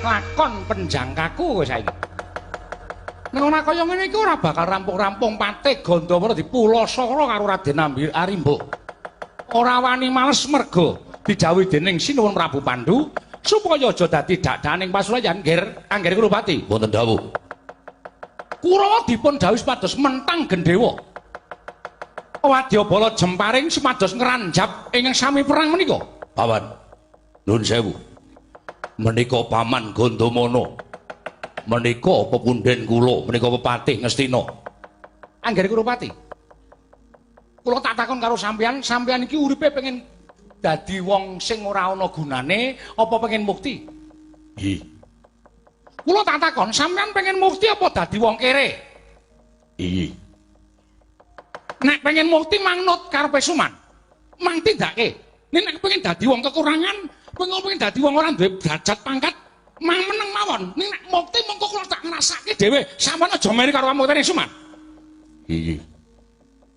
Lakon penjangkaku kowe saiki. Nek ora kaya ngene iki ora bakal rampung-rampung Patih Gandamana dipulasara karo Raden Arimba. Ora wani males merga didhawuhi dening Sinuwun Prabu Pandu supaya aja dadi dadaning pasulayan Nger Anggere Kurupati. Wonten dawuh. Kurawa dipun dhawuhi supados mentang gendhewa. Wadyabala jemparing supados ngranjap ingkang sami perang menika. Paman, nuwun sewu. Menika Paman Gandamana. Menika pepunden kula, menika pepatih Ngastina. Anggere Kurupati. Kula tak takon karo sampeyan, sampeyan iki uripe pengen dadi wong sing ora ana gunane apa pengen mukti? Nggih. Kula tak takon, sampeyan pengen mukti apa dadi wong kere? Iya. Nek pengen mukti manut karepe Suman. Mang tindake. Nek pengen dadi wong kekurangan, pengen dadi wong ora duwe derajat pangkat, mang meneng mawon. Nek mukti mengko kula tak ngrasake dhewe. Sampeyan aja meri karo amuktene Suman. Iya.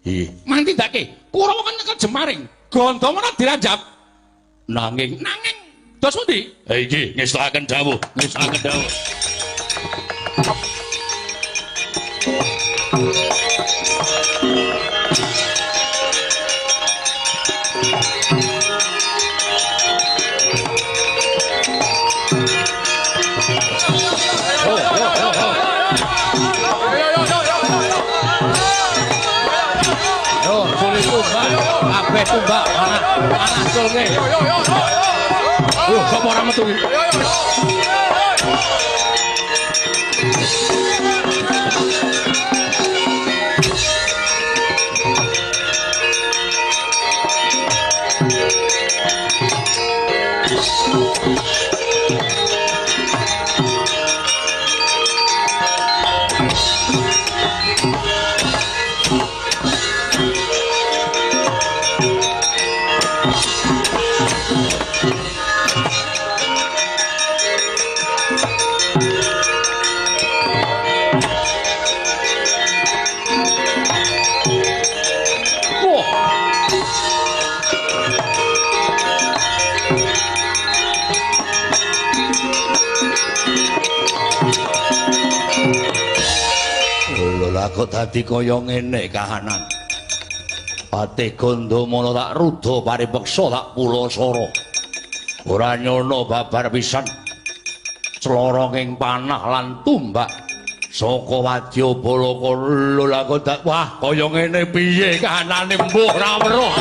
Iya. Mang tindake. Kurawa kan nyekel jemaring. Gandamana diranjap. Nanging nanging dos pundi? Iki ngestakaken dawuh, ngestakaken dawuh. Kabeh tumbak panah culke. Sapa ora metu iki? Kok dadi kaya ngene kahanan. Patih Gandamana tak ruda paripeksa tak pulasara. Ora nyono babar pisan. Cloronging panah lan tumbak saka wadyabala lho lah kok wah kaya ngene piye kahanane mbuh ora weruh.